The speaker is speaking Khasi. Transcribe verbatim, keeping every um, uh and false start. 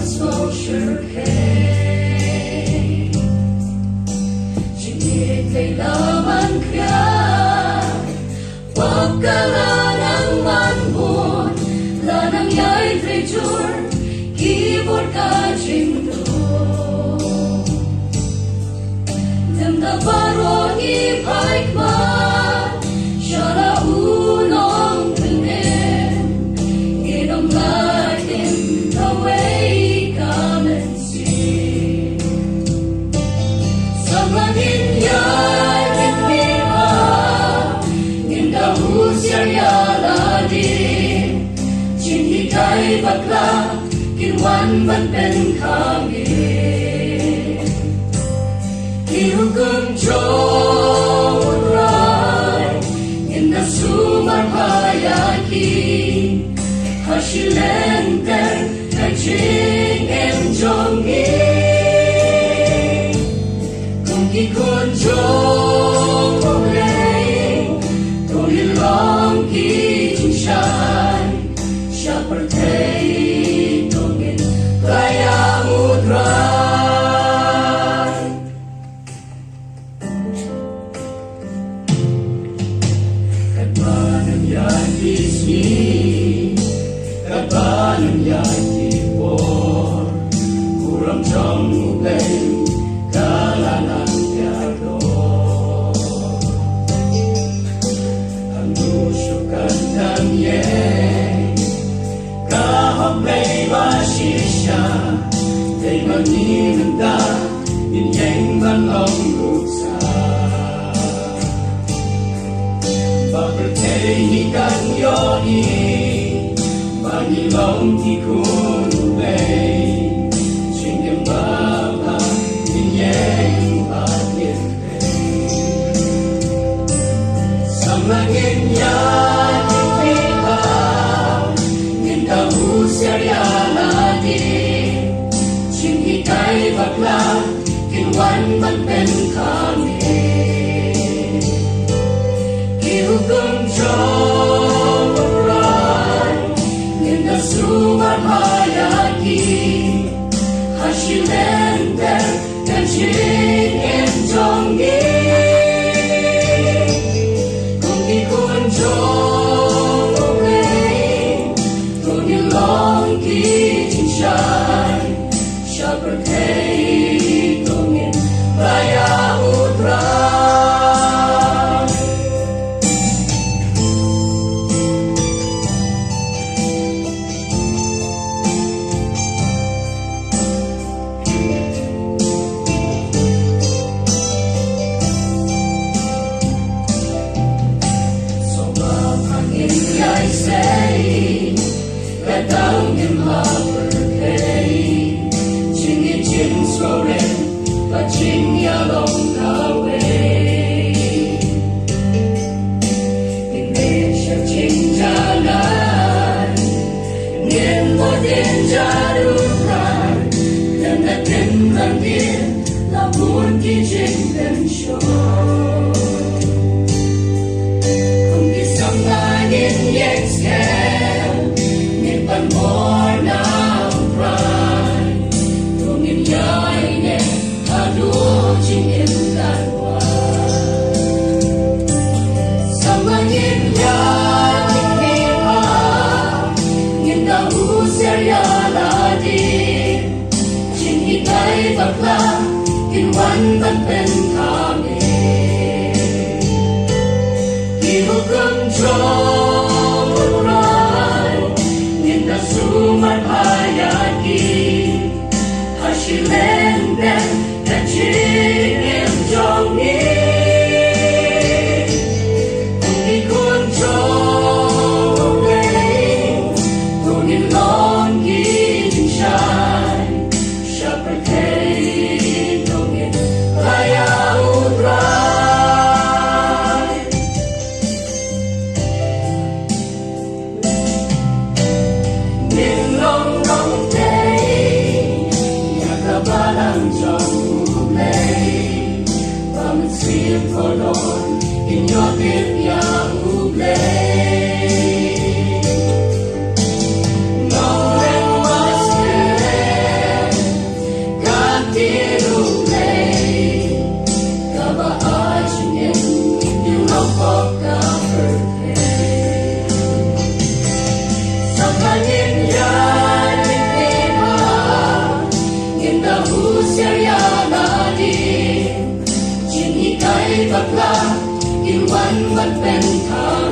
Sngewsih. Jingïeit la man khia. Pop ka la nang man bun, la nang ïai trei jur, ki bor ka jingdum. Tem da baroh ngi phai kma, sha la u nongpynim, ngin ym lait im kawei ka mynsiem. Samla ngin ïaid, ngin pyrkhat, ngin da husiar ïa lade. Jinghikai bakla kin wan ban pynkhang ïa ngi. Ki hukum jong U Trai, ngin da sumar bha ïa ki. Ha shi lynter ka jingim jong ngi. Kum ki khun jong U Blei, to ngin long ki jingshai. Sha pyrthei to ngin khlaiñ ïa U Trai. Katba nang ïaid ki sngi, katba nang ïaid ki por, burom jong U Blei ka la nang ïadon. Hangno shuh kan nang ïeng, ka hok Blei ba shisha, dei ma ngi mynta, ngin ïeng ban long nuksa. Ba pyrthei hi kan ïohi, ba ngi long ki khun U Blei, jingim ba bha ngin ïeng bad ngin Samla ngin ïaid, ngin pyrkhat, ngin da husiar ïa lade. Jinghikai bakla kin wan ban pynkhang ïa ngi. Ki hukum jong U Trai, ngin da sumar bha ïa ki. Ha shi lynter ka jingim jong ngi. Kum ki khun jong U Blei, to ngin long ki jingshai. Sha pyrthei to ngin khlaiñ ïa U Trai. Sngewbha ngin ïai sei, ka dang ngim hap pyrthei. Jingïeit, jingsngewrit bad jingïalong kawei. Ngin bit sha jingjanai, ngin bud ïa U Trai, lem da tymmen die la bun ki jingpynshoi. Kum ki samla ngin ïeng skhem, ngin pan bor na U Trai, to ngin ïaineh haduh jingim kan wan. Samla ngin ïaid, ngin pyrkhat, ngin da husiar ïa lade. Jinghikai bakla kin wan ban pynkhang ïa ngi. Ki hukum jong U Trai, ngin da sumar bha ïa ki. Ha shi lynter ka jingim jong ngi. Kum ki khun jong U Blei, to ngin long ki jingshai. Sha pyrthei to ngin khlaiñ ïa Patla, kin wan ban pynthor